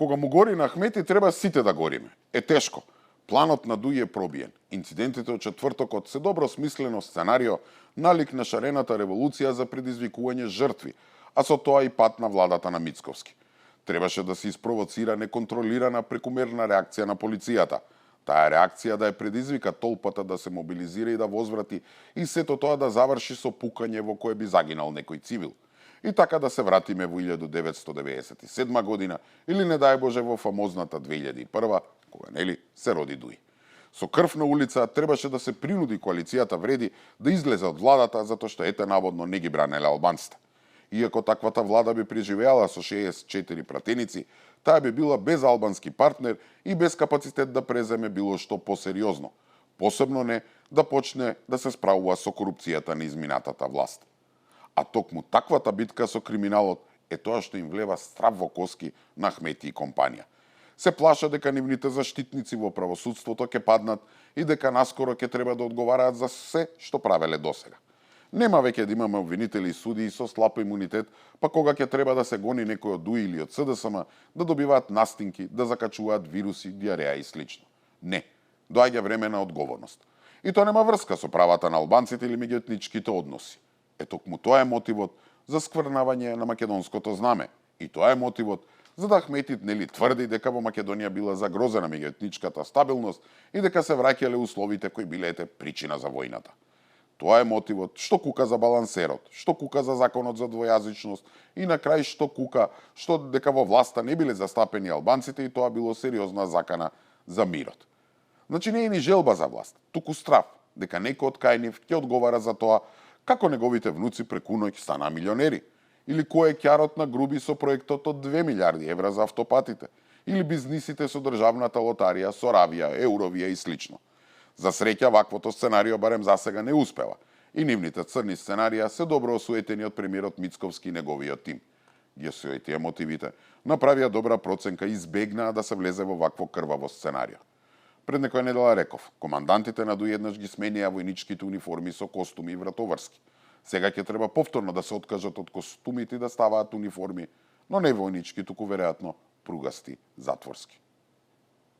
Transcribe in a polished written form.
Кога му гори на Ахмети, треба сите да гориме. Е тешко. Планот на Дуј е пробиен. Инцидентите од четвртокот се добро смислено сценарио, налик на шарената револуција за предизвикување жртви, а со тоа и пат на владата на Мицковски. Требаше да се испровоцира неконтролирана прекумерна реакција на полицијата. Таа реакција да ја предизвика толпата да се мобилизира и да возврати и сето тоа да заврши со пукање во кое би загинал некој цивил. И така да се вратиме во 1997 година или не дај Боже во фамозната 2001, кога нели се роди Дуј. Со крв на улица требаше да се принуди коалицијата Вреди да излезе од владата затоа што ете наводно не ги бранеле албанците. Иако таквата влада би преживеала со 64 пратеници, таа би била без албански партнер и без капацитет да преземе било што посериозно. Посебно не да почне да се справува со корупцијата на изминатата власт. А токму таквата битка со криминалот е тоа што им влева страв во коски на Ахмети и компанија. Се плаша дека нивните заштитници во правосудството ќе паднат и дека наскоро ќе треба да одговараат за се што правеле досега. Нема веќе да имаме обвинители и судии со слаб имунитет, па кога ќе треба да се гони некој од ДУИ или од СДСМ, да добиваат настинки, да закачуваат вируси, диареја и слично. Не, доаѓа време на одговорност. И тоа нема врска со правата на албанците или меѓуетничките односи. Е токму тоа е мотивот за скврнавање на македонското знаме. И тоа е мотивот за да Ахмети нели тврди дека во Македонија била загрозена меѓуетничката стабилност и дека се враќале условите кои биле причина за војната. Тоа е мотивот што кука за балансерот, што кука за законот за двојазичност и на крај што кука што дека во власта не биле застапени албанците и тоа било сериозна закана за мирот. Значи не е ни желба за власт, туку страв дека некој од кај нив ќе одговара за тоа како неговите внуци преку ноќ станаа милионери, или кој е ќарот на Груби со проектот од 2 милиарди евра за автопатите, или бизнисите со државната лотарија, Соравија, Eurovија и слично. За среќа, ваквото сценарио барем засега не успева и нивните црни сценарија се добро осуетени од премиерот Мицковски и неговиот тим. Ги осуетија мотивите, направија добра проценка и избегнаа да се влезе во вакво крваво сценарио. Пред некоја недела реков, командантите на Дуј еднаш ги сменија војничките униформи со костуми и вратоврски. Сега ќе треба повторно да се откажат од костумите и да ставаат униформи, но не војнички, туку веројатно пругасти, затворски.